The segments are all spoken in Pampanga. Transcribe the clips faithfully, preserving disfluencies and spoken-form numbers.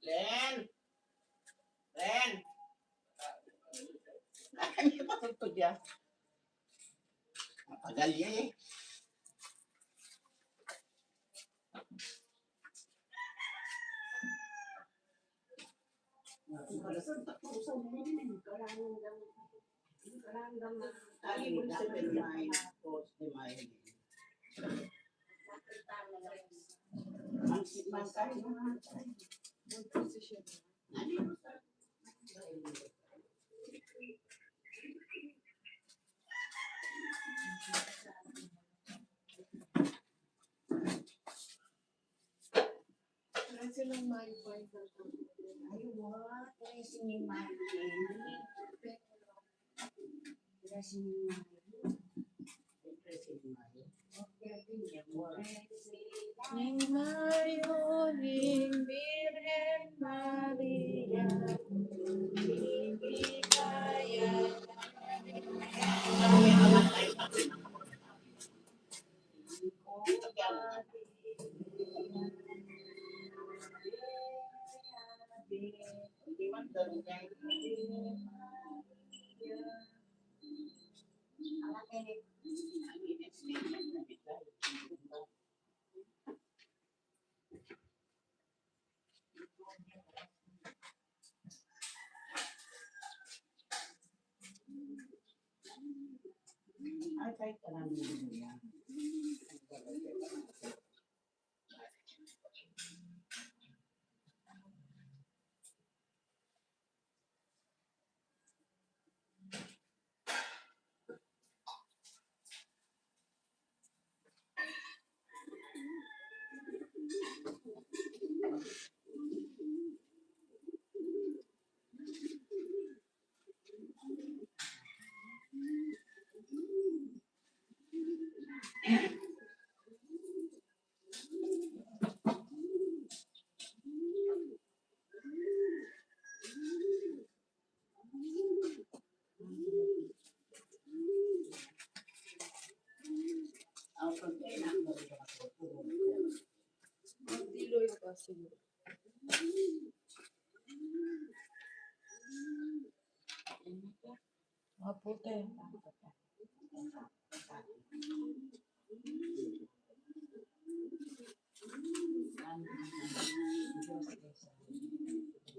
Len! Len! Ay, patutod ya. Matagal ya eh. Ning Mario, ning Birhen Maria, ning Ligaya.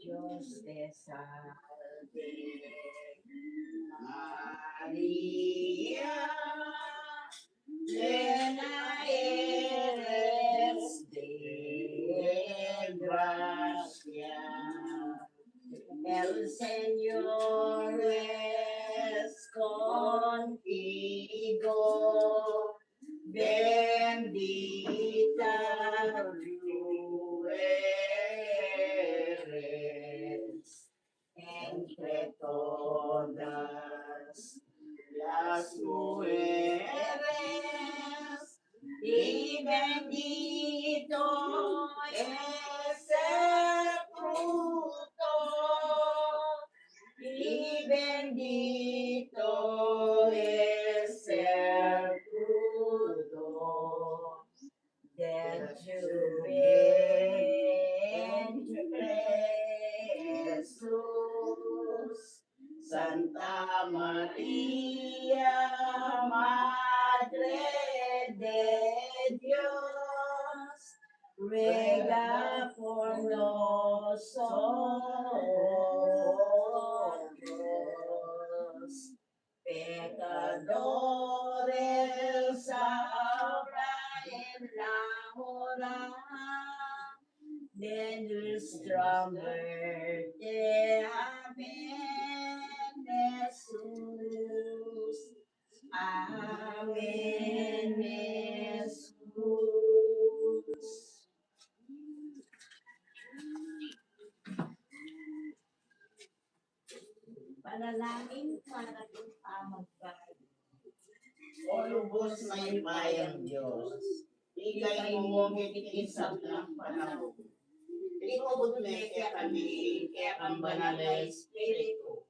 Dios te salve, María, llena eres de gracia, el Señor es contigo. Bendita tú eres entre todas las mujeres, y Bendito es el fruto, y bendito es el fruto de tu vientre, Jesús. Santa María, Madre de Dios, ruega por nosotros pecadores, ahora y en la hora de nuestra muerte. Amén, Jesús. Amén, Jesús. Panalangin para king pamagbayu. O lubus mayupayang Dios, ika ing mumungit king sablang panaun. Ikubud me kekami ing kekang Banal a Espiritu,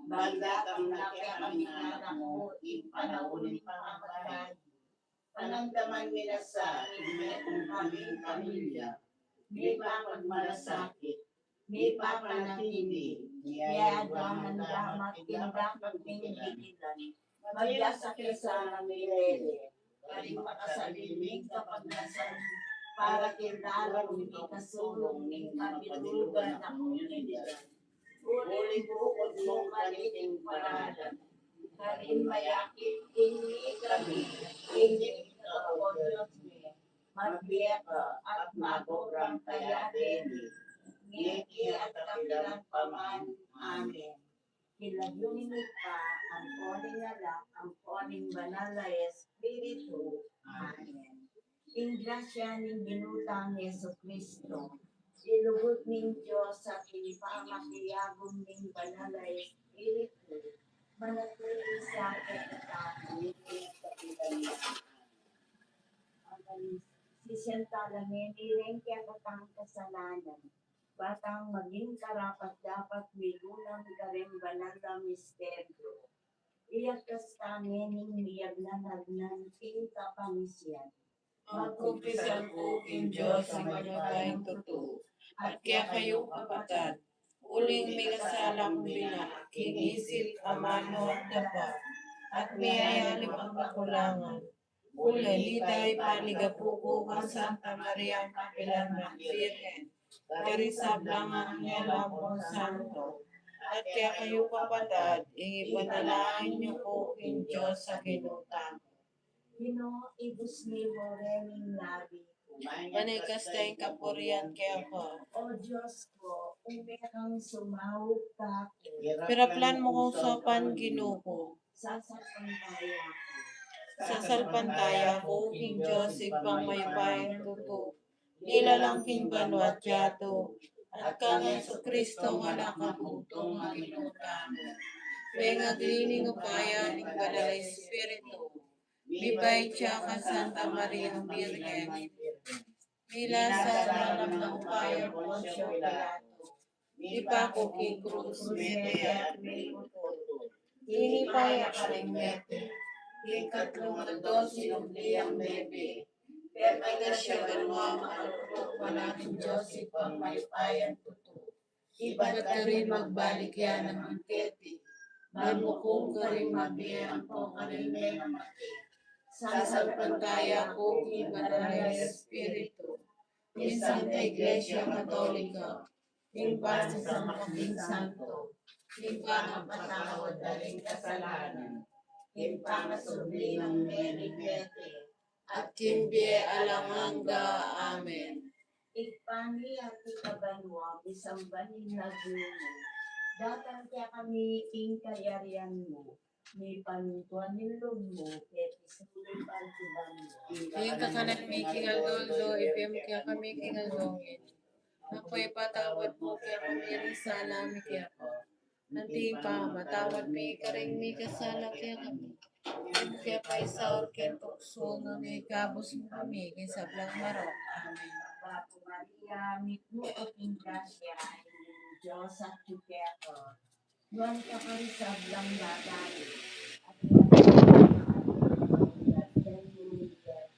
ban datang na kekami ing anak mu king panaun ning pamagbayu. Panamdaman mi na sa king metung kaming pamilya, mipapagmalasakit, mipapanatili, miyayaduang mandamat king dakal ming bibilan. Mabiasa ke sana milele karing makasarili ming kapagnasan para king lalung mikasulung ning kabilugan a komunidad. Uling bukut mung kaniting paralan, karin mayakit king ikami, king ikami, O Dios mi, mabie ka at magobrang kayabe mi, ngeni at kapilan pa man. Amen. King lagyu ning Ibpa, ampo ning Anak, ampo ning Banal a Espiritu. Amen. Ing grasya ning Ginu tang Jesucristo, ing lugud ning Dios, at ing pamakiabe ning Banal a Espiritu, manatili sa kekatamu. Sisian tala ngeni ring kekatang kasalanan, ba tang maging karapat-dapat migunam karing banal a misteryo. Iyatas ta ngening miyagnan-agnan king kapangisian. Magkumpisal ku king Dios a mayupayang tutu, at kekayu kapatad, uling mikasala ku bina king isip, amanu at dapat, at miyayali pang kakulangan. Uli na nita, ipanigapu ku kang Santa Maria, kapilan man Birhen, karing sablang anghel ampong santo, at kekayu kapatad, ipanalangin yu ku king Dios a Ginu tamu. Ginu, ibus mi mu ring labi ku, ban ikastas ing kapurian keka. O Dios ku, ume kang sumaup kaku. Piraplan mu kung saupan, Ginu ku. Sasalpantaya ku. Sasalpantaya ku king Dios Ibpang mayupayang tutu, nilalang king banua at yatu, at kang Jesucristo a Anak a bugtung a Ginu tamu, pengagli ning upaya ning Banal a Espiritu, mibait ya kang Santa Maria Birhen, milasakit king upaya nang Poncio Pilato, mipaku king krus, mete at mikutkut, tinipa ya karing mete, king katlung aldo sinubli yang mebie, pepaitas ya banua, makaluluk ya king Dios Ibpang mayupayang tutu. Ibat karin magbalik ya naman keti, ban mukum karing mabie ampong karing mengamate. Sasalpantaya ku king Banal a Espiritu, king Santa Iglesia Katolika, king bansa ning santo, king pangapatawad da ring kasalanan, king pangasubli ning mete, at king bie alang angga. Amen. Ibpa mi, atiu ka banua, misamban ing lagyu mu. Datang kekami ing kayarian mu. Mipamintuan ing lub mu, keti sulip anti banua. Ing kakanan mi king aldo-aldo, ibie mu kekami king aldo ngeni. At ipatawad mu kekami ring sala mi keka, anti ing pamamatawad mi karing mikasala kekami. Ing siya paisaul king tuksu, nune ikabus mu kami king sablang marok. Amen. Bapu Maria, mitmu ka king grasya, ing Dios atyu keka. Nuan ka karing sablang babai, at nuan ya naman ing bunga ning atian mu, i Jesus.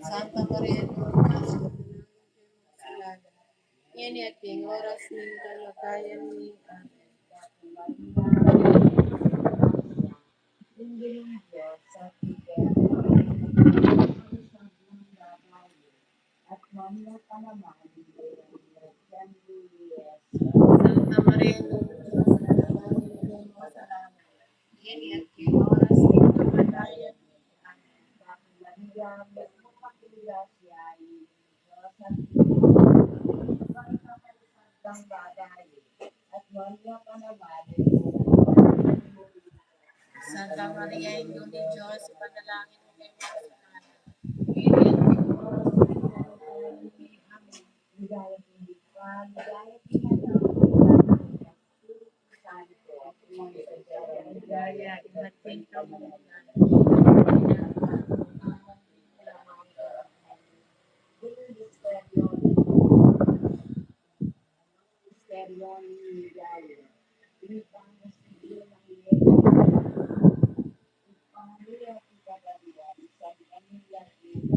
Santa Maria, Indu ning Dios, ipanalangin mu kami makasalanan, ngeni at king oras ning kamatayan mi. Amen. Bapu Maria, mitmu ka king grasya, ing Ginung Dios atyu keka. Nuan ka karing sablang babai, at nuan ya pa naman ing bunga ning atian mu, i Jesus. Santa Maria, Indu ning Dios, ipanalangin mu kami makasalanan, ngeni at king oras ning kamatayan mi. Amen. Bapu Maria, mitmu ka king grasya, ing Dios atyu keka. Nuan ka karing sablang babai, at nuan ya pa naman ing bunga ning atian mu, i Jesus. Santa Maria, Indu ning Dios, ipanalangin mu kami makasalanan, ngeni at king oras ning kamatayan mi. Amen. Ligaya king Ibpa, ligaya king Anak, ligaya king Espiritu Santo. Ligaya king Ibpa, ligaya king Anak, ligaya king Espiritu Santo. Ing misteryo ning ligaya. Ing pamasibi nang Birhen Maria, ing pamilya king kabarian, ing Santa Maria Virgen,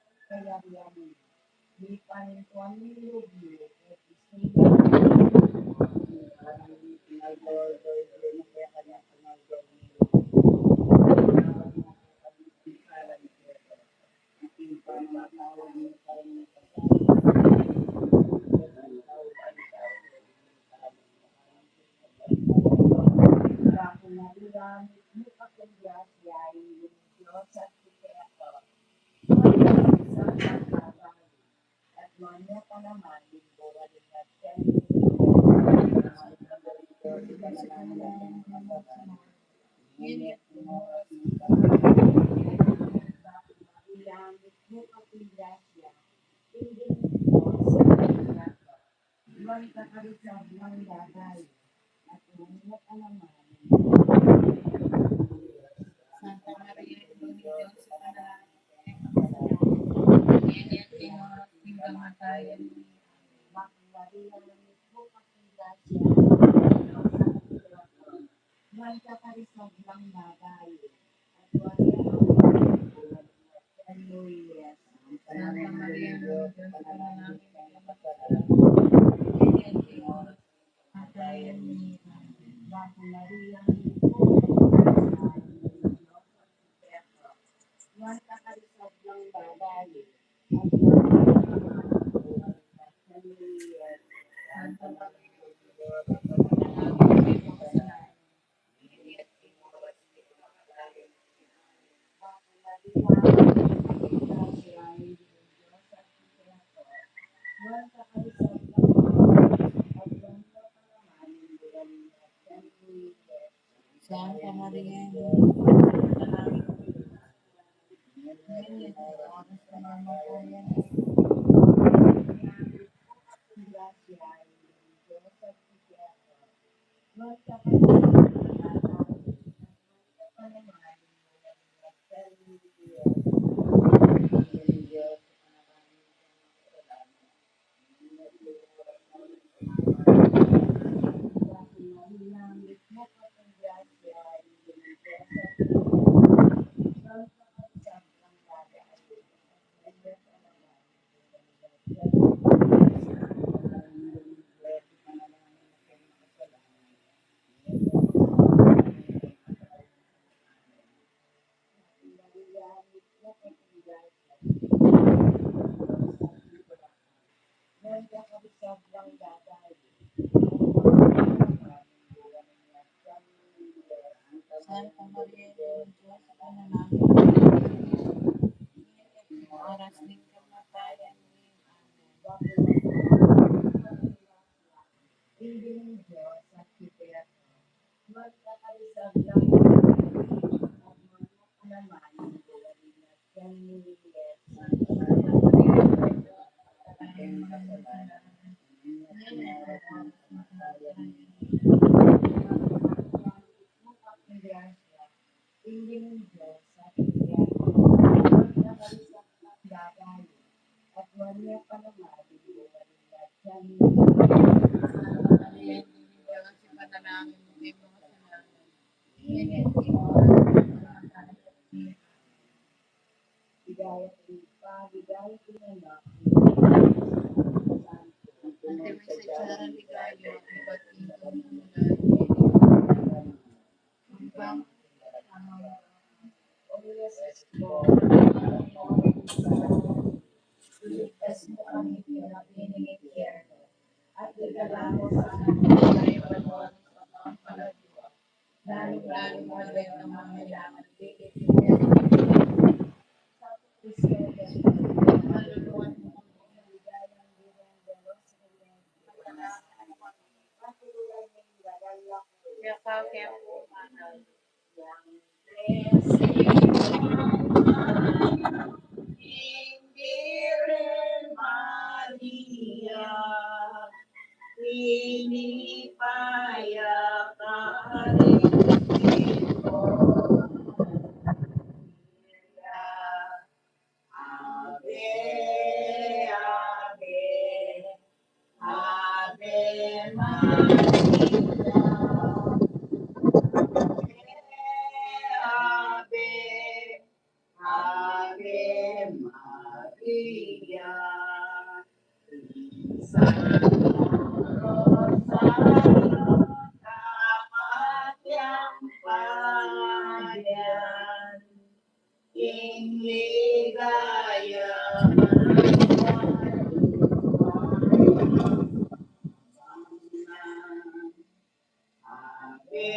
ing kayarian mu, mipamintuan ing lub mu, keti sulip mu, ing aldo-aldo, ing kekanyang aldo-aldo. Nuan ka karing sablang babai, at nuan ya pa naman ing bunga ning atian mu, i Jesus. Santa Maria, Indu ning Dios, ipanalangin mu kami makasalanan, ngeni at king oras ning kamatayan mi. Amen. Bapu Maria, mitmu ka king grasya, ing Ginung Dios atyu keka. Nuan ka karing sablang babai, at nuan ya pa naman ing bunga ning atian mu, i Jesus. Santa Maria, Indu ning Dios, ipanalangin mu kami makasalanan, ngeni at king oras ning kamatayan mi. Amen. Bapu Maria, mitmu ka king grasya, ing Ginung Dios atyu keka. Nuan ka karing sablang babai, Santa Maria, Indu ning Dios, ipanalangin mu kami makasalanan, ngeni at king oras ning kamatayan mi. Amen. Santa Maria, Indu ning Dios, ipanalangin mu kami makasalanan, ngeni at king oras ning kamatayan mi. Amen. Antimo ing sadya ning ligaya, ibat king Iligtas mu kami king lagyu ning impyernu, at idala mu sana kami king banua ning pamakalagwa, lalung-lalu na deng mangailangan king ligaya. Kristo, kaluluan mu kami king ligaya. Maria, ini paya karing Kristo. Ave, Ave, Ave Maria. Ave, Ave, Ave Maria. Santo Rosario, kapatyampayan ing ligaya. Ave, Ave,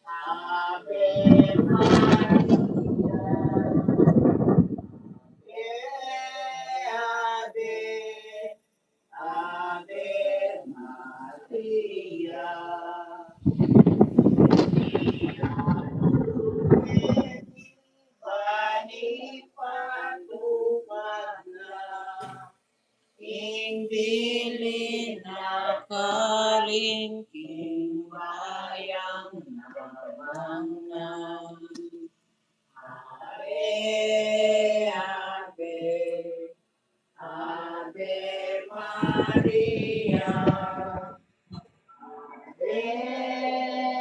Ave Maria. Ave, Ave, Ave Maria. Bani patupat na ing bili na karing king bayang nabang na. Ave, Ave, Ave Maria.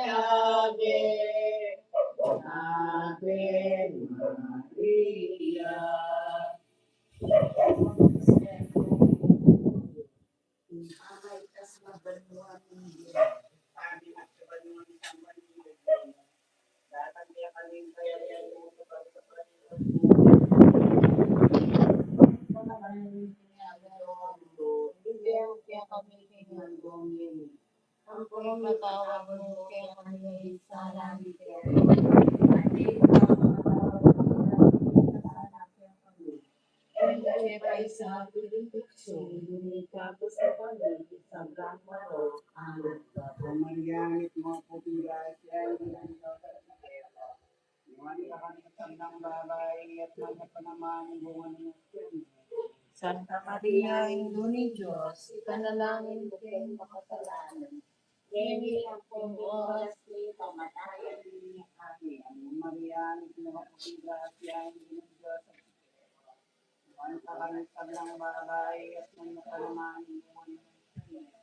Ave, Ave, Ave Maria. Ampon patawad mu kekami ing sala mi keka, anti ing pamamatawad mi kareng mikasala kekami. E mu ke paisaul king tuksu, nune ikabus mu kami king sablang marok. Amen. Ave Maria, mitmu ka king grasya, ing Ginung Dios atyu keka. Nuan ka karing sablang babai, at nuan ya pa naman ing bunga ning atian mu, Jesus. Santa Maria, Indu ning Dios, ipanalangin mu kaming makasalanan, ngeni ampo king oras ning kamatayan mi. Amen. Ave Maria, mitmu ka king grasya, ing Ginung Dios atyu keka. Nuan ka karing sablang babai, at nuan ya pa naman ing bunga ning atian mu, Jesus.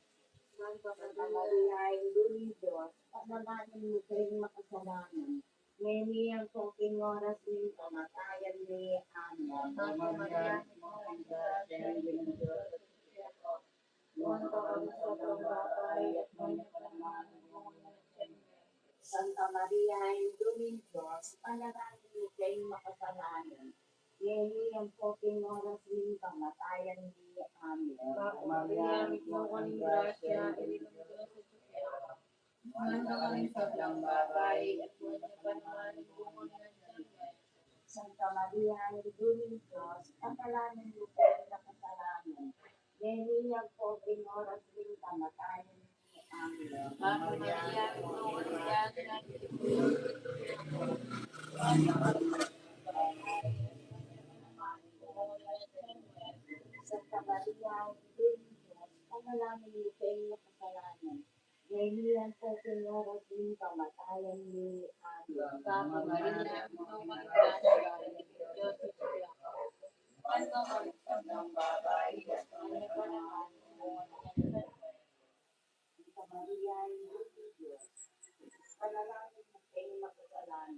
Santa Maria, Indu ning Dios, ipanalangin mu kaming makasalanan, ngeni ampo king oras ning kamatayan mi. Amen. Ave Maria, mitmu ka king grasya, ing Ginung Dios atyu keka. Nuan ka karing sablang babai, at nuan ya pa naman ing bunga ning atian mu, Jesus. Santa Maria, Indu ning Dios, ipanalangin mu kaming makasalanan, ngeni ampo king oras ning kamatayan mi. Amen. Ave Maria, mitmu ka king grasya, ing Ginung Dios atyu keka. Nuan ka karing sablang babai, at nuan ya pa naman ing bunga ning atian mu, Jesus. Santa Maria, Indu ning Dios, ipanalangin mu kaming makasalanan, ngeni ampo king oras ning kamatayan mi. Amen. Ave Maria, mitmu ka king grasya, ing Ginung Dios atyu keka. Nuan ka karing sablang babai, at nuan ya pa naman ing bunga ning atian mu, Jesus. Santa Maria, Indu ning Dios, ipanalangin mu kaming makasalanan, ngeni ampo king oras ning kamatayan mi. Amen. Ave Maria, mitmu ka king grasya, ing Ginung Dios atyu keka. Nuan ka karing sablang babai, at nuan ya pa naman ing bunga ning atian mu, Jesus. Santa Maria, Indu ning Dios, ipanalangin mu kaming makasalanan,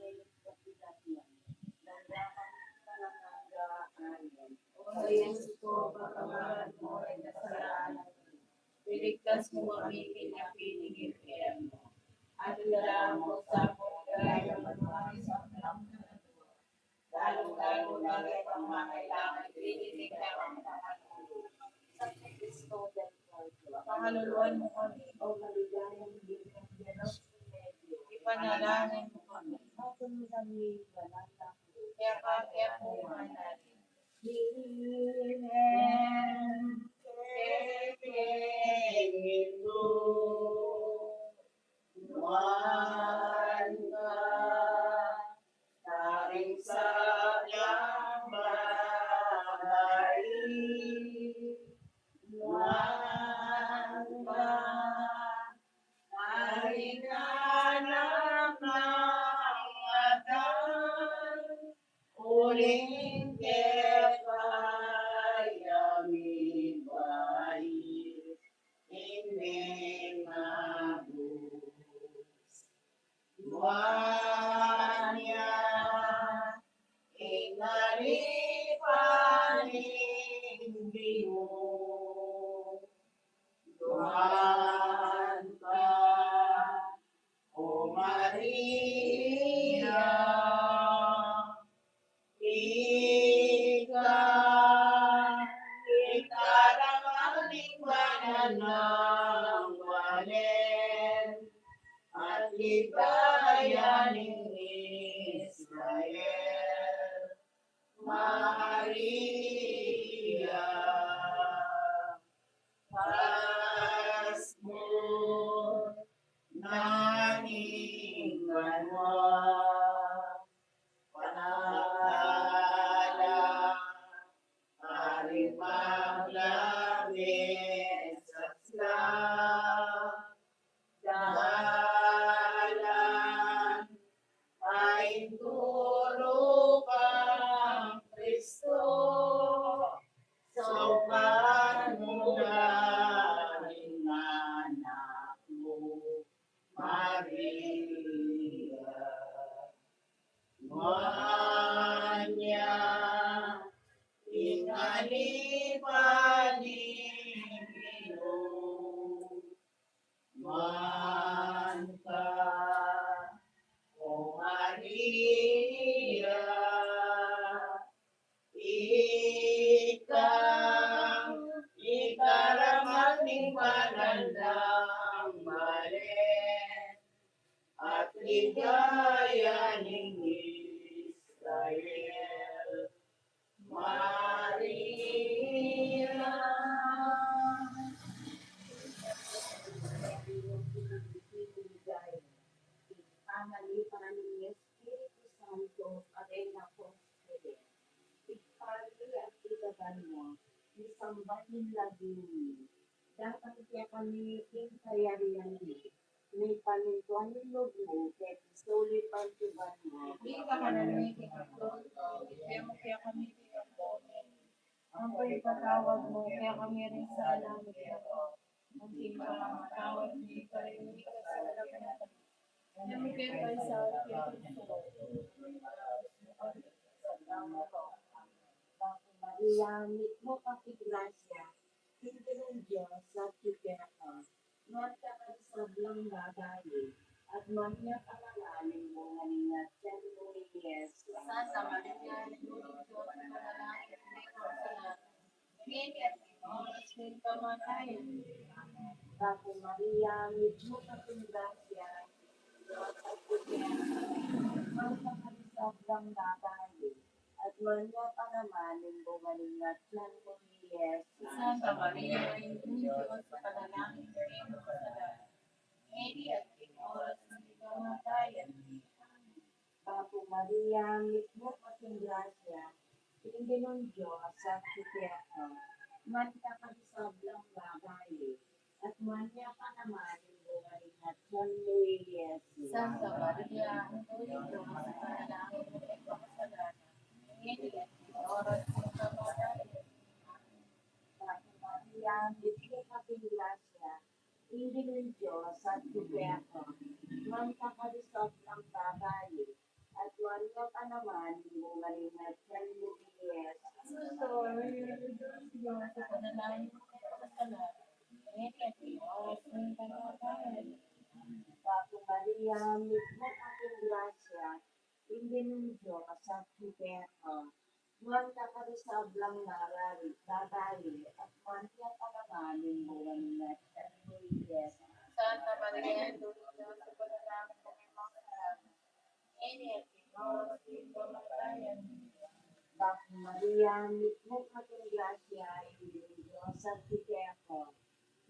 Amen. O Jesus ko, patawaran mo ing kasalanan mi. Iligtas mo kami king api ning impyerno. At idala mo sa king ligaya banua ing sablang kaladua, lalung-lalu na ring mangailangan king kekang pakalulu. San Cristo del Carpio, pakaluluan mo kami. O maligayang Birhen de los Remedios, ipanalangin mo kami. Atin kami banal na Kaya, kaya po, Birhen, kekeng itu, nuan ka karing sablang babai, nuan ka karing anak nang Adan, uling keka ya mibait ing mengabus. Nuan ya ing aliwa ning Ginu. Nuan ka, O Maria, ika ing karamag ning banal nang Balen at ligaya ning Israel. Maria, pasbur na ning banua, pagkalang karing paglabe sasla, dalan a ing turu kang Kristo, saupan mu la ring anak mu Maria. Nuan ya ing aliwa ning Ginu. Nuan ka, O Maria, ika ing karamag ning banal nang Balen at ligaya ning Israel. Maria. Ing pamaliparan ning Espiritu Santo, Ave na po, Ave. Ing Padre at ing Anak, ing samban ning lagyu mi. Datang kekami ing kayarian mi. Mipamintuan ing lub mu, keti sulip anti banua. Kanan mi king aldo-aldo, ibie mu kekami king aldo ngeni. Ampo ipatawad mu kekami ring sala mi keka, anti ing pamamatawad mi karing mikasala kekami. E mu ke paisaul king tuksu, Bapu Maria, mitmu ka king grasya, ing Ginung Dios atyu keka. Nuan ka karing sablang babai, at nuan ya pa naman ing bunga ning atian mu, i Jesus. Santa Maria, Indu ning Dios, ipanalangin mu kami makasalanan, ngeni at king oras ning kamatayan mi. Bapu Maria, mitmu ka king grasya, ing Ginung Dios atyu keka. Nuan ka karing sablang babai, at nuan ya pa naman ing bunga ning atian mu, i Jesus. Santa Maria, Indu ning Dios, ipanalangin mu kami makasalanan, ngeni at king oras ning kamatayan mi. Bapu Maria, mitmu ka king grasya, ing Ginung Dios atyu keka. Nuan ka karing sablang babai, at nuan ya pa naman ing bunga ning atian mu, i Jesus. Santa Maria, Indu ning Dios, ipanalangin mu kami makasalanan, ngeni at king oras ning kamatayan mi. Bapu Maria, mitmu ka king grasya, ing Ginung Dios atyu keka. Nuan ka karing sablang babai, at nuan ya pa naman ing bunga ning atian mu, i Jesus. Santa Maria, Indu ning Dios, ipanalangin mu kami makasalanan, ngeni at king oras ning kamatayan mi. Bapu Maria, mitmu ka king grasya, ing Ginung Dios atyu keka. Nuan ka karing sablang babai, babai, at nuan ya pa naman ing bunga ning atian mu, i Jesus. Santa Maria, Indu ning Dios, ipanalangin mu kami makasalanan, ngeni at king oras ning kamatayan mi. Bapu Maria, mitmu ka king grasya, ing Ginung Dios atyu keka.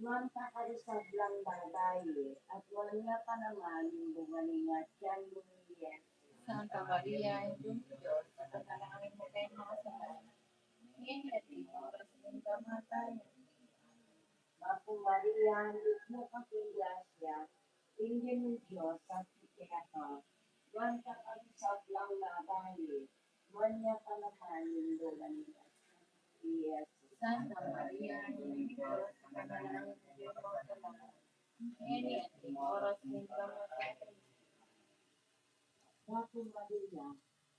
Nuan ka karing sablang babai, at nuan ya pa naman ing bunga ning atian mu, i Jesus. Santa Maria, Indu ning Dios, ipanalangin mu kami makasalanan, ngeni at king oras ning kamatayan mi. Bapu Maria, mitmu ka king grasya, ing Ginung Dios atyu keka. Nuan ka karing sablang babai, nuan ya pa naman ing bunga ning atian mu, i Jesus. Santa Maria, Indu ning Dios, ipanalangin mu kami makasalanan, ngeni at king oras ning kamatayan mi. Bapu Maria,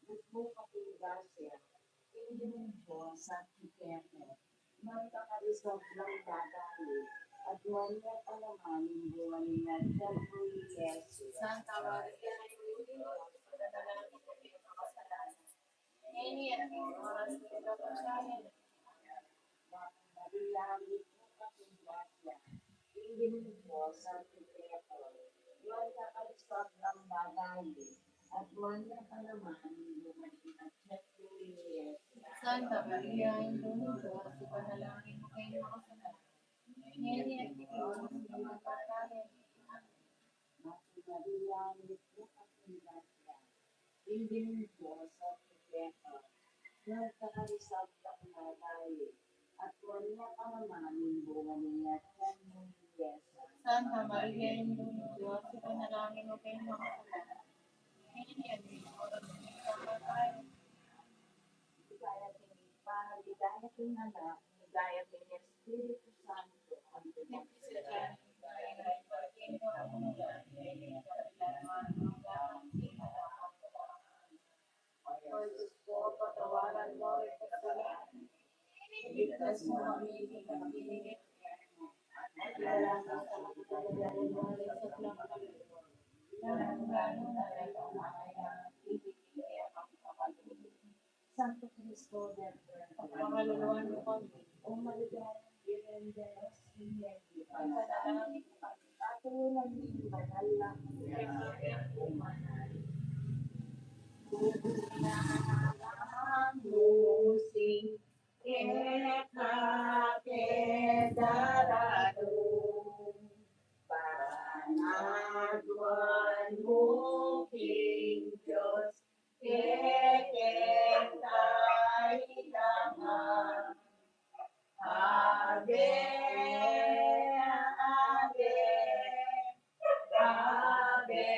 mitmu ka king grasya, ing Ginung Dios atyu keka. Nuan ka karing sablang babai, at nuan ya pa naman ing bunga ning atian mu, i Jesus. Santa Maria, Indu ning Dios, ipanalangin mu kami makasalanan, ngeni at king oras ning kamatayan mi. Bapu Maria, mitmu ka king grasya, ing Ginung Dios atyu keka. Nuan ka karing sablang babai, at nuan ya pa naman ing bunga ning atian mu, i Jesus. Santa Maria, Indu ning Dios, ipanalangin mu kami makasalanan, ngeni at king oras ning kamatayan mi. Bapu Maria, mitmu ka king grasya, ing Ginung Dios atyu keka. Nuan ka karing sablang babai, at nuan ya pa naman ing bunga ning atian mu, i Jesus. Santa Maria, Indu ning Dios, ipanalangin mu kami makasalanan, ngeni at king oras ning kamatayan mi. Ligaya king Ibpa, ligaya king Anak, ligaya king Espiritu Santo. Antimo na rin, ligaya king Ibpa, king Anak, king Espiritu Santo. O Jesus ko, patawaran mo ring kasalanan mi, iligtas mu kami king api ning impyerno. Ipasamak lalung-lalu na ring sablang kaluluwa, lalung-lalu na ring makakailangan king kekang pamakalulu. Santo Cristo del Perdon, pakaluluan mu kami. O maligayang Birhen de los Remedios, ipanalangin mu kami. Patulunan mi ing banal a Nunciasyun. Bubuti na namu sing keka ke daratung, panaguan mu king Dios, kekeng kailangan. Ave, Ave, Ave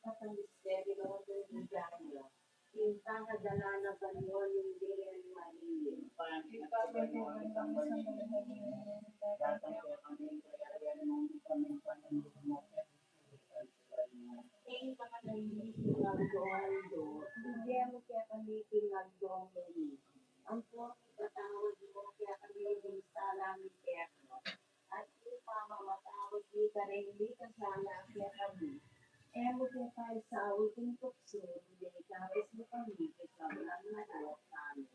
At ang misteryo ng ligaya, ing pagdala na banua ning Birhen Maria. Ing mga naiiting agdong mundo, ibie mu kekami king agdong ngeni. Antimo ipatawad mu kekami ing sala mi keka, at ing pamamatawad mi kareng mikasala kekami. E mu ke paisaul king tuksu, nune ikabus mu kami king sablang marok. Amen.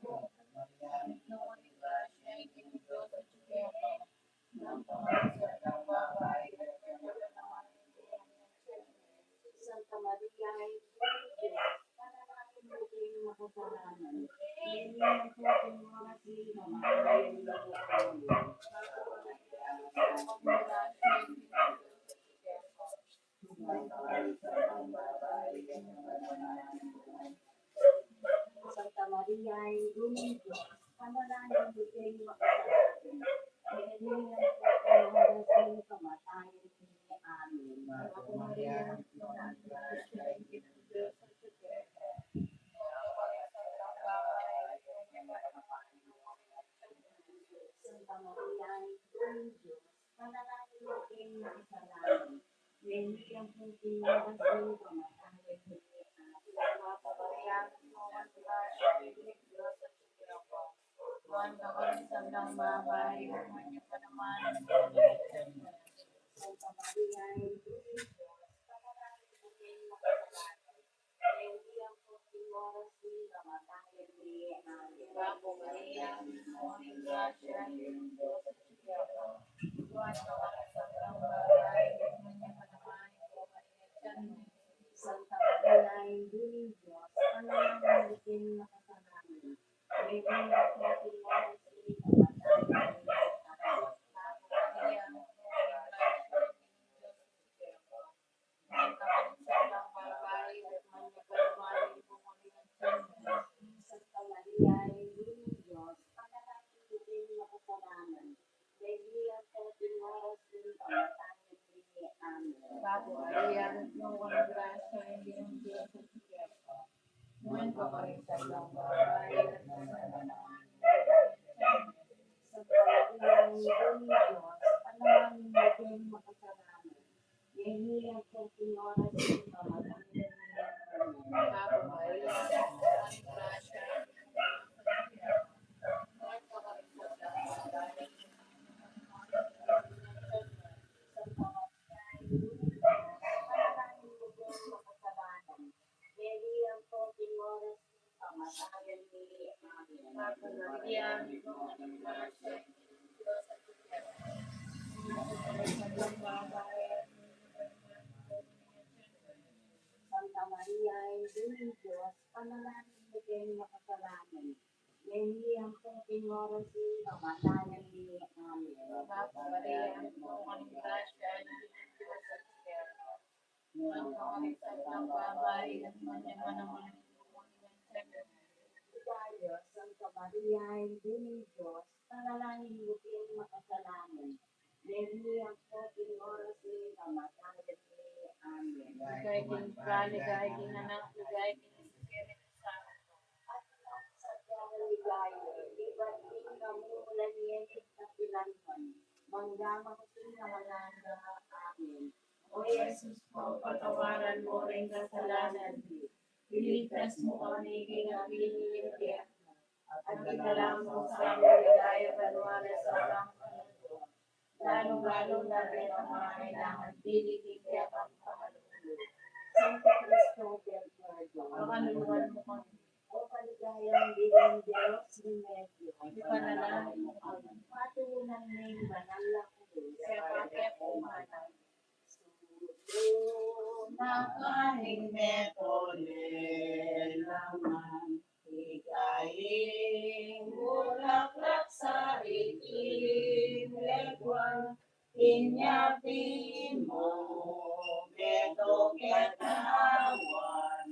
Santa Maria, Indu ning Dios, ipanalangin mu kaming makasalanan, ngeni ampon king oras ning kamatayan mi. Amen. Santa Maria, Indu ning Dios, ipanalangin mu kaming makasalanan, ngeni ampon king oras ning kamatayan mi. Amen. Ave Maria, puno ka ning grasya, ing Ginung Dios atyu keka. Santa Maria, Indu ning Dios, ipanalangin mu kaming makasalanan, ngeni ampon king oras ning kamatayan mi. Amen. Ave Maria, puno ka ning grasya, ing Ginung Dios atyu keka. Nuan ka karing sablang babai, at nuan ya pa naman ing bunga ning tiyan mu. Santa Maria, Indu ning Dios, ipanalangin mu kaming makasalanan, ngeni ampon king oras ning kamatayan mi. Amen. Ave Maria, puno ka ning grasya, ing Ginung Dios atyu keka. Nuan ka karing sablang babai, at nuan ya pa naman ing bunga ning tiyan mu. Santa Maria, Indu ning Dios, ipanalangin mu kaming makasalanan, ngeni ampon king oras ning kamatayan mi. Amen. Ave Maria, puno ka ning grasya, ing Ginung Dios atyu keka. Nuan ka karing sablang babai, at nuan ya pa naman ing bunga ning tiyan mu. Santa Maria, Indu ning Dios, ipanalangin mu kaming makasalanan, ngeni ampon king oras ning kamatayan mi. Amen. Ave Maria, puno ka ning grasya, ing Ginung Dios atyu keka. Nuan ka karing sablang babai, at nuan ya pa naman ing bunga ning tiyan mu. Santa Maria, Indu ning Dios, ipanalangin mu kaming makasalanan, ngeni ampon king oras ning kamatayan mi. Amen. Ave Maria, puno ka ning grasya, ing Ginung Dios atyu keka. Nuan ka karing sablang babai, at nuan ya pa naman ing bunga ning tiyan mu. Santa Maria, Indu ning Dios, ipanalangin mu kaming makasalanan, ngeni ampon king oras ning kamatayan mi. Amen. Ave Maria, puno ka ning grasya, ing Ginung Dios atyu keka. Nuan ka karing sablang babai, at nuan ya pa naman ing bunga ning tiyan mu. Santa Maria, Indu ning Dios, ipanalangin mu kaming makasalanan, ngeni ampon king oras ning kamatayan mi. Amen. Ave Maria, puno ka ning grasya, ing Ginung Dios atyu keka. Nuan ka karing sablang babai, at nuan ya pa naman ing bunga ning tiyan mu. Ligaya, Santa Maria, Indu ning Dios, ipanalangin mu kaming makasalanan, ngeni ampon king oras ning kamatayan mi. Amen. Ligaya king Ibpa, ligaya king Anak, ligaya king Espiritu Santo. At nung sadyang ligaya, ibat ing kamumulan ngeni at kapilan man, mangga man king alang angga. Amen. O Jesus ku, patawaran mu ring kasalanan mi, iligtas mu kami king api ning impyernu, at idala mu sa king ligaya banua ing sablang kaluguran, lalung-lalu na ring mangailangan king kekang pakalulu. Santo Cristo del Perdon, pakaluluan mu kami. O maligayang Birhen de los Remedios, ipanalangin mu kami. Patunan ning banal a krus, sepa ke pu manang. Sulu na karing mekole laman, ika ing bulaklak sa iting leguan, inya pimo meto ketawan,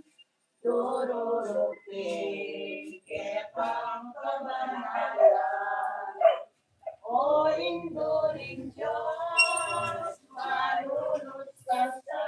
dururuk king kekang kabanalan. O Indu ning Dios, manunus ka sa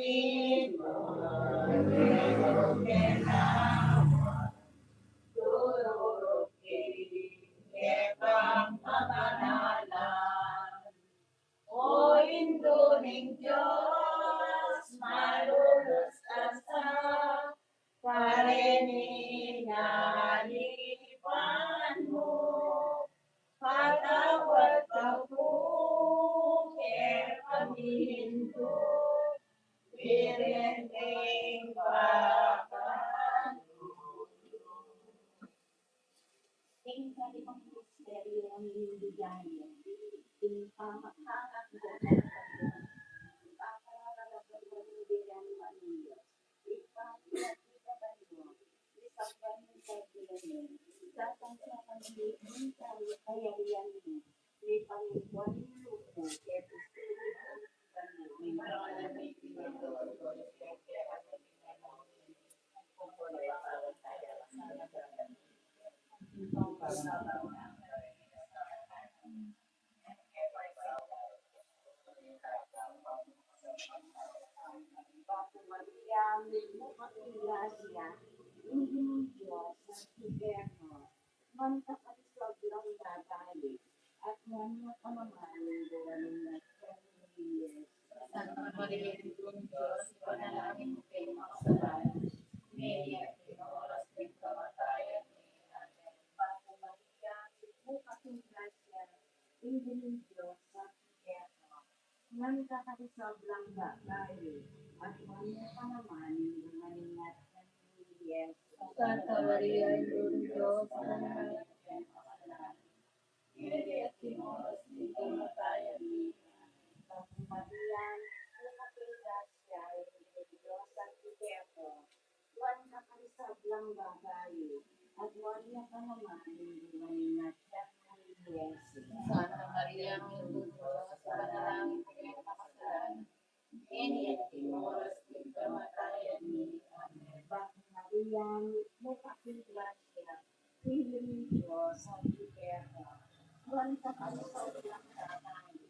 O Indu ning Dios, malulus ka sa kareni, nalipan mu, patawad ka pu kekami Indu, Birhen ning Pakalu. Ing kalimang misteryu ning ligaya, ing pamagtangan da ning Panginoon, ing pamagtangan da ning Panginoon. Bapu Maria, mitmu ka king grasya, ing Ginung Dios atyu keka. Nuan ka karing sablang babai, at nuan ya pa naman ing bunga ning atian mu, i Jesus. Santa Maria, Indu ning Dios, ipanalangin mu keng makasalanan, ngeni at king oras ning kamatayan mi. Amen. Bapu Maria, mitmu ka king grasya, ing Ginung Dios atyu keka. Nuan ka karing sablang babai, at nuan ya pa naman ing bunga ning atian mu, i Jesus. Santa Maria, Indu ning Dios, ipanalangin mu keng makasalanan, ngeni at king oras ning kamatayan mi. Amen. Bapu Maria, mitmu ka king grasya, ing Ginung Dios atyu keka. Nuan ka karing sablang babai, at nuan ya pa naman ing bunga ning atian mu, i Jesus. Santa Maria, Indu ning Dios, ipanalangin mu keng makasalanan, ngeni at king oras ning kamatayan mi. Amen. Bapu Maria, mitmu ka king grasya, ing Ginung Dios atyu keka. Nuan ka karing sablang babai,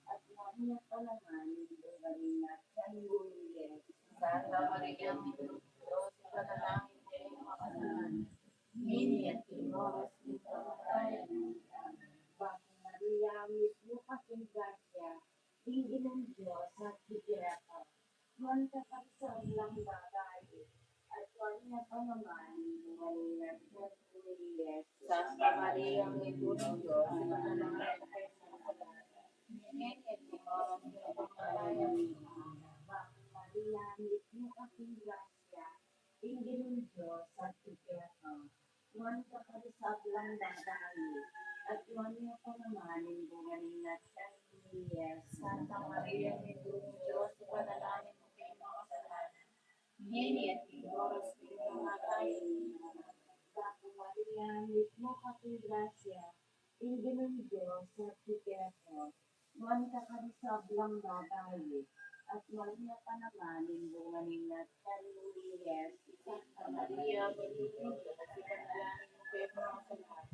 at nuan ya pa naman ing bunga ning atian mu, i Jesus. Santa Maria, Indu ning Dios, ipanalangin mu keng makasalanan, ngeni at king oras ning kamatayan mi. Amen. Bapu Maria, mitmu ka king grasya, ing Ginung Dios atyu keka. Nuan ka karing sablang babai, at nuan ya pa naman ing bunga ning atian mu, i Jesus. Santa Maria, Indu ning Dios, ipanalangin mu keng makasalanan, ngeni at king oras ning kamatayan mi. Amen. Bapu Maria, mitmu ka king grasya, ing Ginung Dios atyu keka. Nuan ka karing sablang babai, at nuan ya pa naman ing bunga ning atian mu, i Jesus. Santa Maria, Indu ning Dios, ipanalangin mu keng makasalanan, ngeni at king oras ning kamatayan mi. Amen. Bapu Maria, mitmu ka king grasya, ing Ginung Dios atyu keka. Nuan ka karing sablang babai, at nuan ya pa naman ing bunga ning atian mu, i Jesus. Santa Maria, Indu ning Dios, ipanalangin mu keng makasalanan,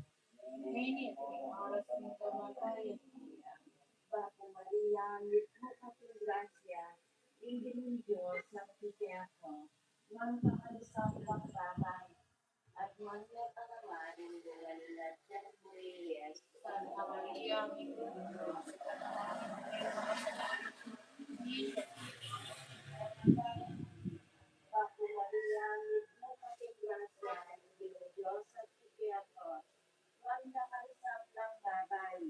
ngeni at king oras ning kamatayan mi. Amen. Bapu Maria, mitmu ka king grasya, ing Ginung Dios atyu keka. Nuan ka karing sablang babai, at nuan ya pa naman ing bunga ning atian mu, i Jesus. Santa Maria, Indu ning Dios, ipanalangin mu keng makasalanan, ngeni at king oras ning kamatayan mi. Amen. Bapu Maria, mitmu ka king grasya, ing Ginung Dios atyu keka. Nuan ka karing sablang babai,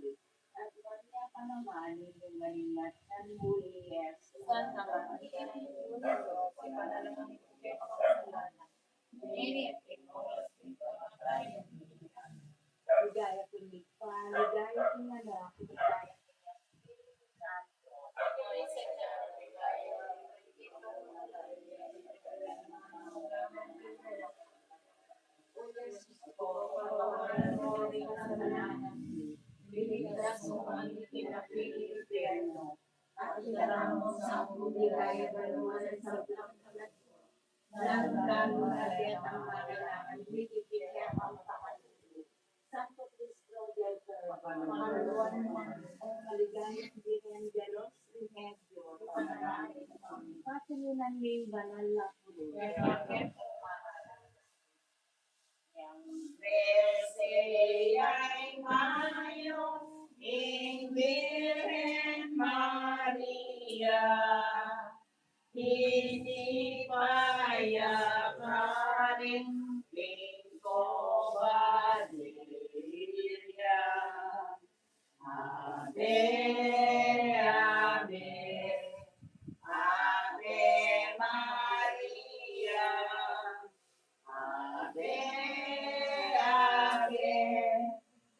at nuan ya pa naman ing bunga ning atian mu, i Jesus. Santa Maria, Indu ning Dios, ipanalangin mu keng makasalanan, ngeni at king oras ning kamatayan mi. Amen. Ligaya king Ibpa, ligaya king Anak, ligaya king Espiritu Santo. O Jesus ko, patawaran mu ring kasalanan mi, iligtas mu kami king api ning impyerno, at ilarang mu sa king ligaya banua ing sablang kaladua, lalung-lalu na detang mangalangit king kekang pakaluguran. Santo Cristo del Perdon, pakaluguran mu kami. O maligayang Birhen de los Remedios, ipanalangin mu kami. Tunan ning banal a purun. Yang trese ay Mayo, ing Birhen Maria, ini paya karin king koba de Galilea. Ave, ave, ave Maria. Ave, ave,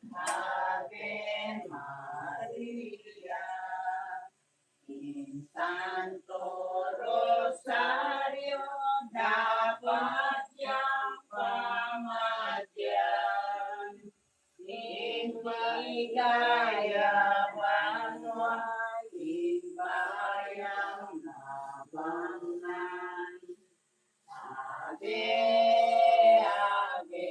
ave Maria. Ing Santo Rosario dapat yang pamadyan, ing ligaya banua, ing bayang nabangan. Ave, ave,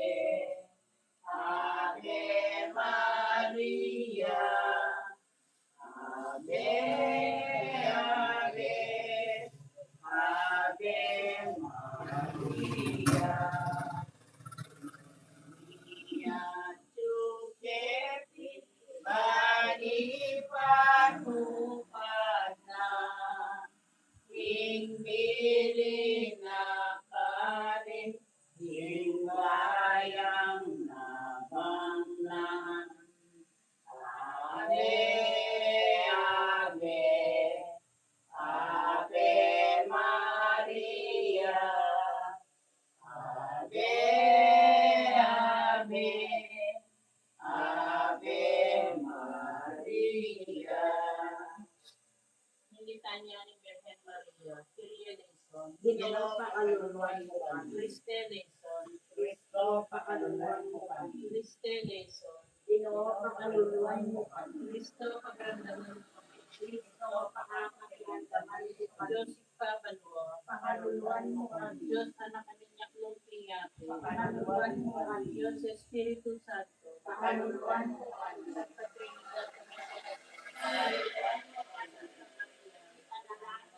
ave Maria. Ave, ave, ave Maria. Ia tuketi bani panupat na ing bili na karin ing bayang nabangan. Ave, ave, ave Maria. Ave, ave, ave Maria. Litania ning Birhen Maria. Kyrie eleison. Ginoo, pakaluluan mu kami. Christe eleison. Kristo, pakaluluan mu kami. Christe eleison. Ginoo, pakaluluan mu kami. Kristo, pakiramdaman mu kami. Kristo, pakiramdaman mu kami. Dios Ibpa banua, pakaluluan mu kami. Dios Anak a minyaklung king yatu, pakaluluan mu kami. Dios Espiritu Santo, pakaluluan mu kami. Santa Trinidad, pakaluluan mu kami. Santa Maria,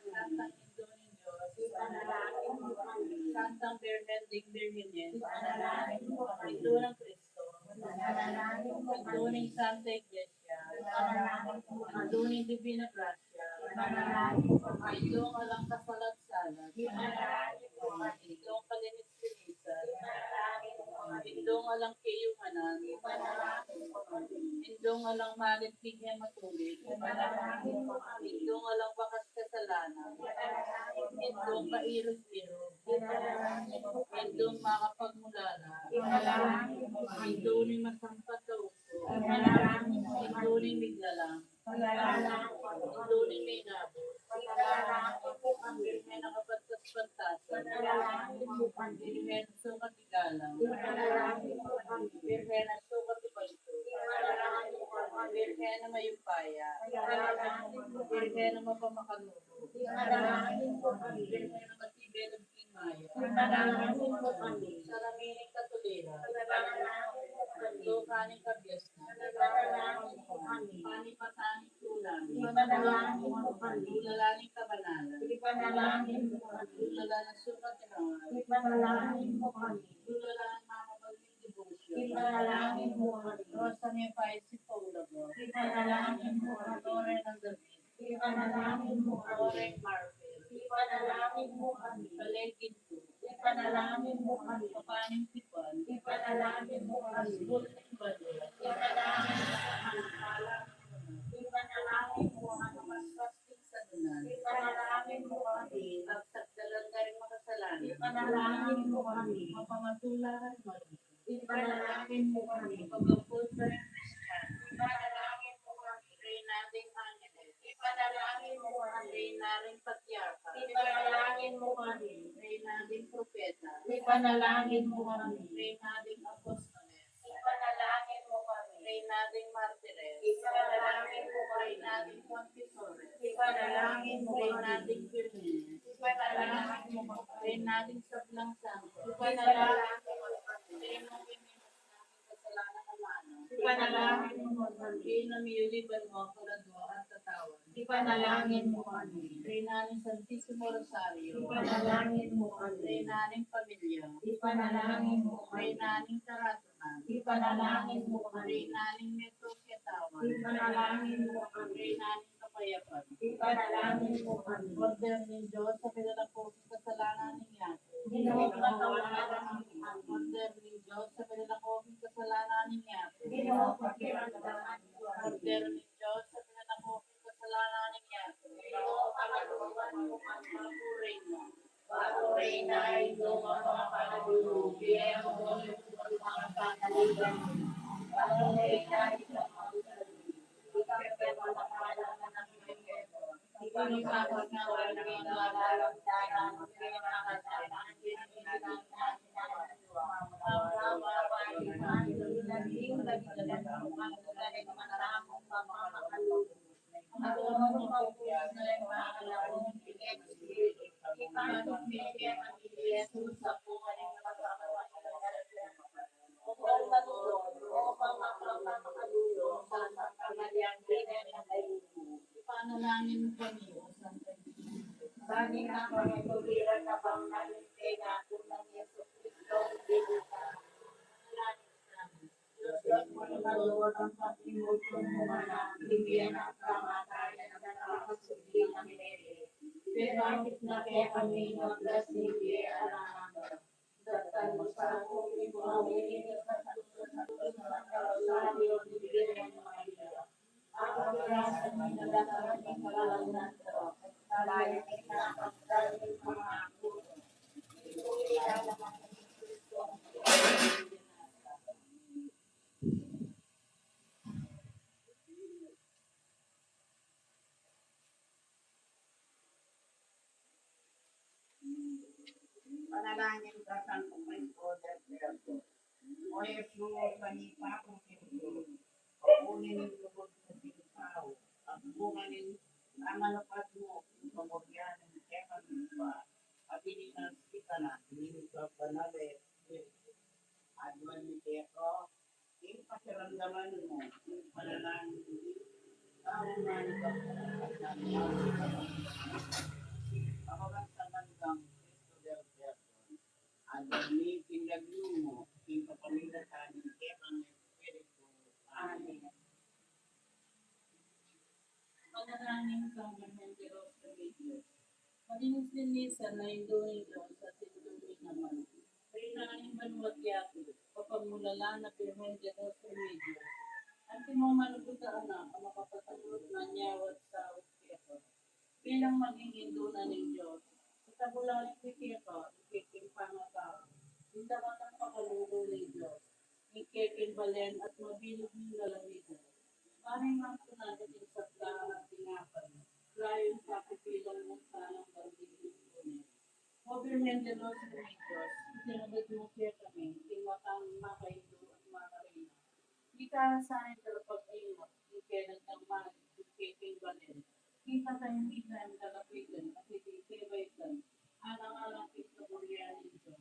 Santa Indu ning Dios, ipanalangin mu kami. Santa Birhen ding Birhenes, ipanalangin mu kami. Indu nang Kristo, ipanalangin mu kami. Indu ning Santa Iglesia, ipanalangin mu kami. Indu ning Divina Gracia, ipanalangin mu kami. Indung alang kasalat-salat, ipanalangin mu kami. Indung kalinis-linisan, ipanalangin mu kami. Indung alang kayumanan, ipanalangin mu kami. Indung alang malit king e matulid, ipanalangin mu kami. Indung alang bakas kasalanan, ipanalangin mu kami. Indung pairug-irug, ipanalangin mu kami. Indung makapagmulala, ipanalangin mu kami. Indung masampat a uso, ipanalangin mu kami. Indung miglalang, ipanalangin mu kami. Indung mingabus, ipanalangin mu kami. Birhen a kapantas-pantasan, ipanalangin mu kami. Birhen a sukat igalang, ipanalangin mu kami. Birhen a sukat ibantug, ipanalangin mu kami. Birhen a mayupaya, ipanalangin mu kami. Birhen a mapamakalulu, ipanalangin mu kami. Birhen a matibe lub king maya, ipanalangin mu kami. Sarami ning katulira, ipanalangin mu kami. Luka ning kabiasnan, ipanalangin mu kami. Panipatan ning tula mi, ipanalangin mu kami. Tulalan ning kabanalan, ipanalangin mu kami. Tulalan a sukat irangal, ipanalangin mu kami. Tulalan ning makabaging debosyon, ipanalangin mu kami. Rosa Nevaeh Sepulveda, ipanalangin mu kami. Torre ng David, ipanalangin mu kami. Torre ng Marfil, ipanalangin mu kami. Bale ginto, ipanalangin mu kami. Papa ning tipan, ipanalangin mu kami. Asbul ning bale, ipanalangin mu kami. Pala ning bale, ipanalangin mu kami. Paspas ning salunan, ipanalangin mu kami. Agsakdalan da ring makasalanan, ipanalangin mu kami. Mapamatula karing marurung, ipanalangin mu kami. Pagampun karing Kristiano, ipanalangin mu kami. Reyna ding angeles, ipanalangin mu kami. Reyna ring patriarka, ipanalangin mu kami. Reyna ding propeta, ipanalangin mu kami. Reyna ding apostoles, ipanalangin mu kami. Reyna ding martires, ipanalangin mu kami. Reyna ding confesores, ipanalangin mu kami. Reyna ding birhenes, ipanalangin mu kami. Reyna ding sablang santo, ipanalangin mu kami. Reyna ding minas naming kasalanan a mano, ipanalangin mu kami. Reyna miyuli banua kaladua at katawan, ipanalangin mu kami. Reyna ning Santisimo Rosario. Ipanalangin mu kami. Reyna ning Pamilya. Ipanalangin mu kami. Reyna ning Karatunan. Ipanalangin mu kami. Reyna ning Metro Ketawan. Ipanalangin mu kami. Reyna ning Kapayapan. Ipanalangin mu kami. Kordero ning Dios, a pinalako king kasalanan ning yatu. Ginoo, patawaran mu kami. Kordero ning Dios, a pinalako king kasalanan ning yatu. Ginoo, pakiramdaman mu kami. Kordero ning Dios, a pinalako king kasalanan ning yatu. Ginoo, pakaluban mu kami. Babu Reyna. Babu Reyna, Indu ning makapanalulu, bie mu ing makapanalulu. Babu Reyna, Indu ning makapanalulu, bie mu ing makapanalulu. Ipanalangin mu kami, O Santa Virgen. Bang ing kapangatuwiran na bang nanu ing pengako nang Jesucristo, Ginu tamu. Ipanalangin mu kami. Dios, Dios, manalangin kami. King bie at kamatayan, at kapakasubli nang mebie, pepakit na kekami ing ablas ning bie alang angga. Daptan mu sa kami king mawili ning Santo Rosario ning Birhen Maria. Apapirasan mu ing alang angga ning kalangitan, at lalung-lalu na ing pangako. Panalangin king Santo Cristo del Verbo. O Jesus, kami papu king Dios, o uli ning lugud na king tau, at bunga ning pamanukat mu, ing pamurian ning kekami Ibpa, at ing ikanan sikanan ning Banal a Espiritu. Aduan mi keka ing pakiramdaman mu, ing panalangin mi, tau man ing kapatad na kapakiramdaman, kapagansanan kang Cristo del Perdon. Aduan mi king lagyu mu, king kapamilatan ning kekang Espiritu. Amen. Panalangin kang Birhen de los Remedios. Malinis-linisan a Indu ning Dios at Indu mi naman. Reyna ning banua't yatu, kapamulalan a Birhen de los Remedios. Antimo man ing buta anak a makapatanggap ning nyawad saup keka. Bilang maging Indu na ning Dios, itabulan mi keka ing keking pangatau, ing dapat a pakalulu ning Dios, ing keking balen at mabilug ning lalawigan. Maring mangkunan king sabla at tinapay, layun kapipilan mu sanang bandiling tunay. O Birhen de los Remedios, itinubud mu kekami ing matang makaindu at makareyna. Ika sana ing talapag-ingat, ing kekeng damdamin, ing kekeng balen, ing katahimikan, lalawigan, at ing kebaikan, alang-alang king kaburian ning Dios.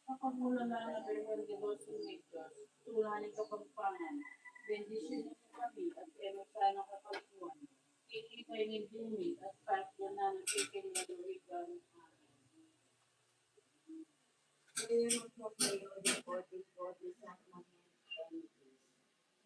Kapamulalan a Birhen de los Remedios, tula ning Kapampangan, bendisyunan mu kami at e mu sanang kakalduan, kekami ning Indu mi at pagyanan ning kekeng lalawigan. Amen. Oremos por medio de Corpus Christi, Sacramento,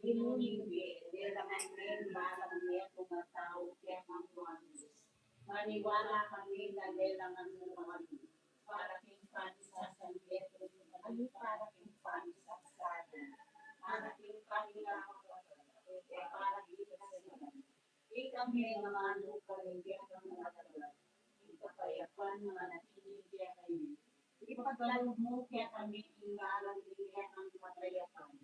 Ginu ning bie, lelangan me ing balang mie kumatau kekang Juan Dios. Maniwala kami na lelangan mu kami para king pamisasanmetung, at para king pamisaksakit, para king panirapan, at para king kasalan. Ikami a manu kami kekang Matagal, ing kapayapan manatili kekami. Ipagkalub mu kekami ing ngaran ning kekang kapayapan,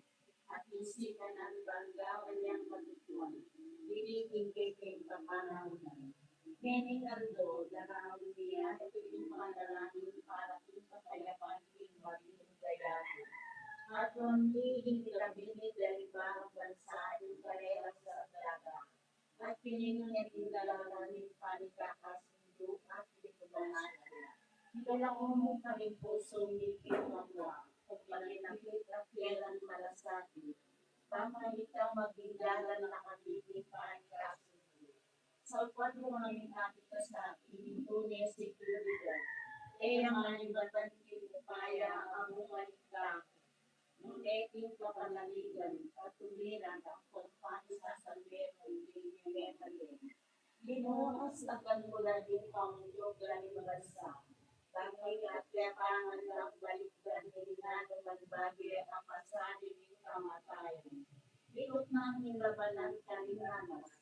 at ing sikanan bang gawan yang katutuan, dili king kekeng kapanaunan. Ngening aldo, daraun mi ing panalangin para king kapayapan king Marinung Dayaku. At nuan mi ing ikabinit da ring barang bansa ing karelang saragdaga, at pininget ing dalaga ning panikakasundu at diplomasiya. Ipalangu mu karing pusu mi king kapwa, pagmalinapit at kayang malasakit, bang kanita maging dalan na kami ning panikakasundu. Salpan mu kami, Anak, sa ining tune security. E naman ibatan king upaya a bumalik ka. Nune king kapanaligan at tumiran ang kumpanya sa salero king Yerusalem. Binukas at kantulan ing pangulyog na ning bansa. Dapit at yapangan ng balikdan ing nanu man bage a pasali ning kamatayan. Ikot na ning labanan karing anak,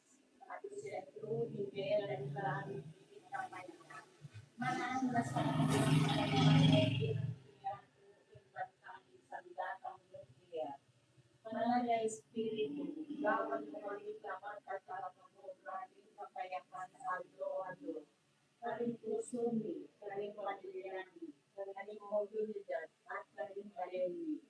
at isentro ing gera king langit king kamatayan. Mananu na sa ing bantang sandatang nuklear. Banal a Espiritu, gawan mu kaming dapat at makapagobra ning kapayapan aldo-aldo. Karing pusu mi, karing pamilya mi, karing komunidad, at karing balen mi.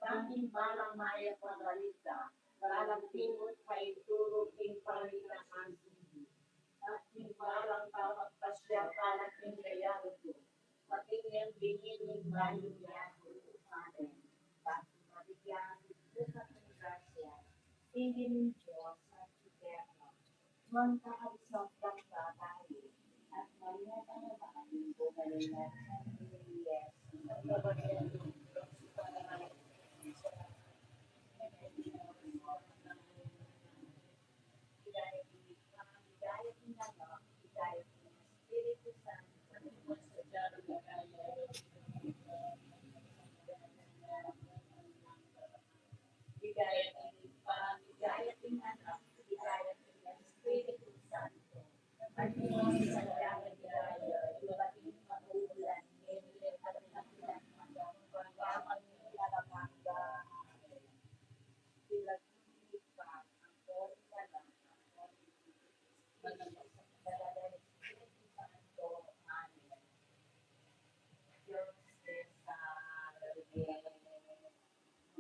Bang ing balang mayap a balita, balang timur, paituru king pamilya antigu. At ing balang kapagpasya para king gayardo, pati ing bingin ning bayu yaku. Amen. Pati mabigyan ing grasya, ing Dios at Eterno, Juan ka absang ng babae, at Maria ka na ba ang bunga ng Yes.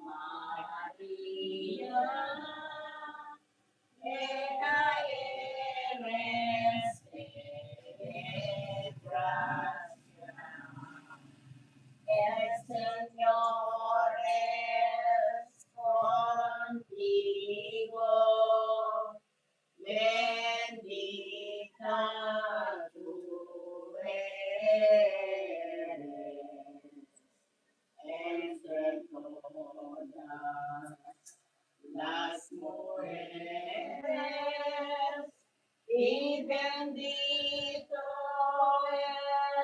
Maria, llena eres de gracia, el Señor es contigo. Bendita tú eres entre todas las mujeres, y bendito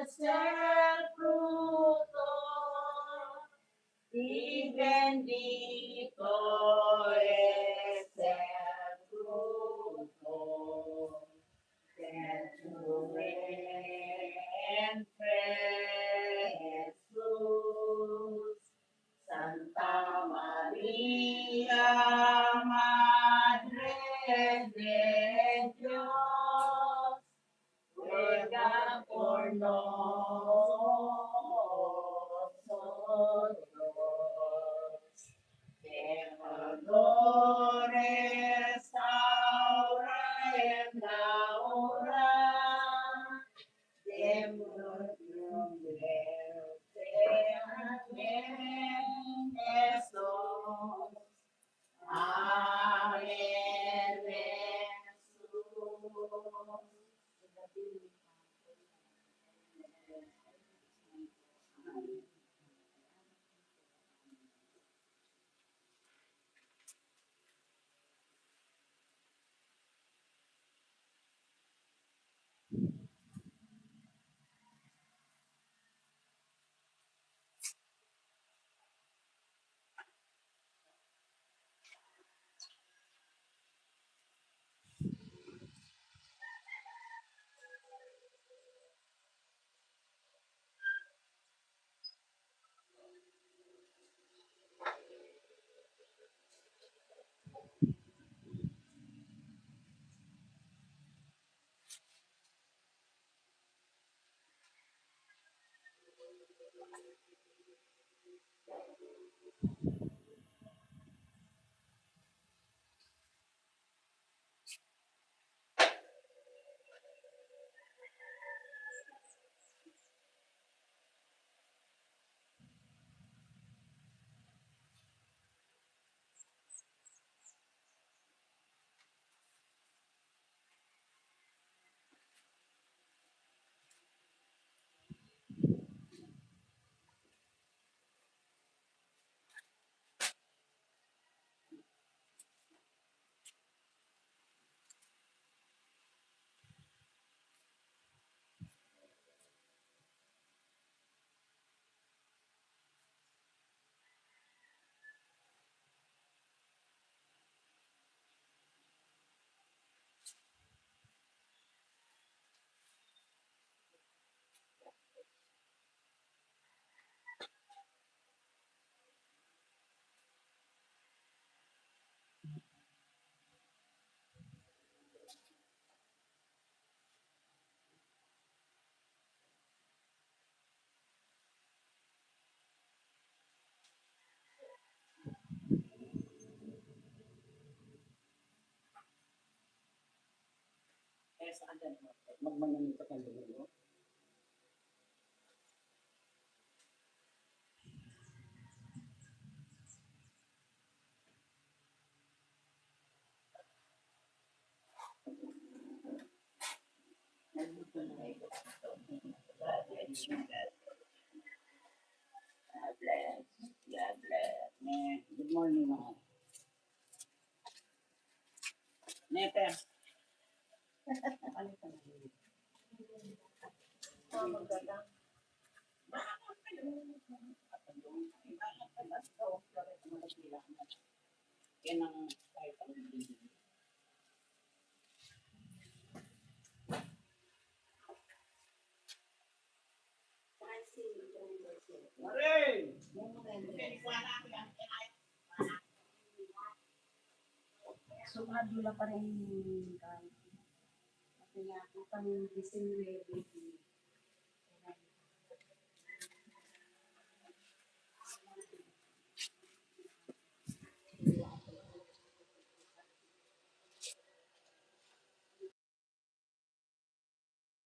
es el fruto, y bendito es el fruto de tu vientre, Jesús. Santa María, Madre de Dios, ruega por nosotros pecadores, ahora y en la hora de nuestra muerte. Amén. Jesús. Amén. Jesús. Magmanang ka ng Domingo. Good morning, mahal. Nepe. Sumadu la pa rin kan. Kaya ako kami disinready.